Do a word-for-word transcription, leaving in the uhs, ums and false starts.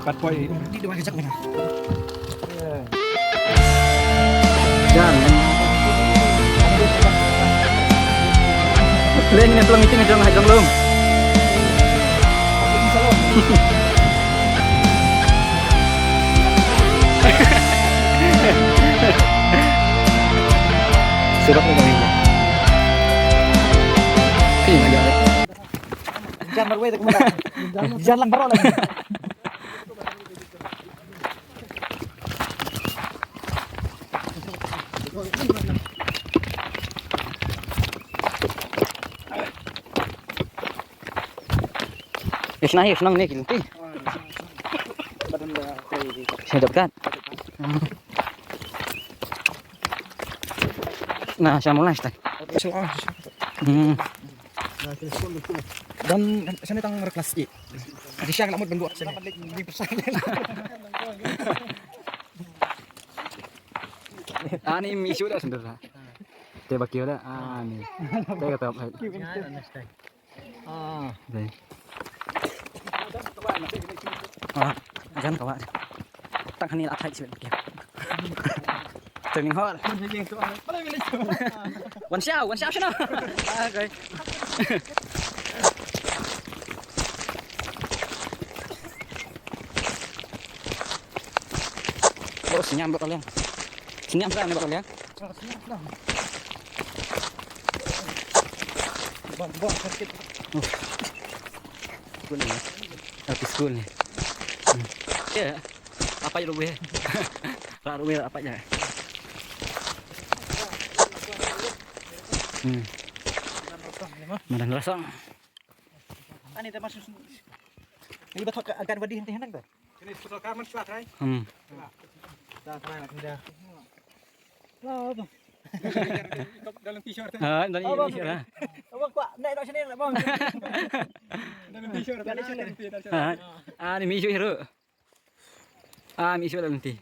Kat poi. Di dua kejap ni. Jan. Leng ni pelang meeting jong, jong lum. Surat ni kami. Sini aja. Jan marwei tak mana. Jan lang baru lagi. Isna hi, isna ni kinti. Saya dapat kan? Nah, saya mulai, Ustaz. Hmm. Dan sini tang kelas I. Di siang nak mut bentuk sini. Ani misu dah sendiri. Te bakio dah. Ani. Te kata apa? Ah. Dai. Ah, jan kawa. Tak hani la thai sibet bakio. Training hall. Wan siau, wan siau sana. Ah, okay. Oh, senyum buat kalian. Senyum sana ni buat kalian. Bang, bang, sakit. School ni. Tapi school ni. Hmm. Ya. Apa je rubuh? Rak rubuh apa je? Hmm. Madan rasang. Ani dah masuk. Ini betul ke akan wadi henti hendak tu? Ini betul kaman suat, right? Hmm. Dah, dah, dah. Lah, tu. Dalam t-shirt. Ha, dalam t-shirt, ha. Abang kuat naik kat sini nak, bang. Dalam t-shirt. Dalam t-shirt. Ha. Ah, ni misu hiru. Ah, misu dalam ti.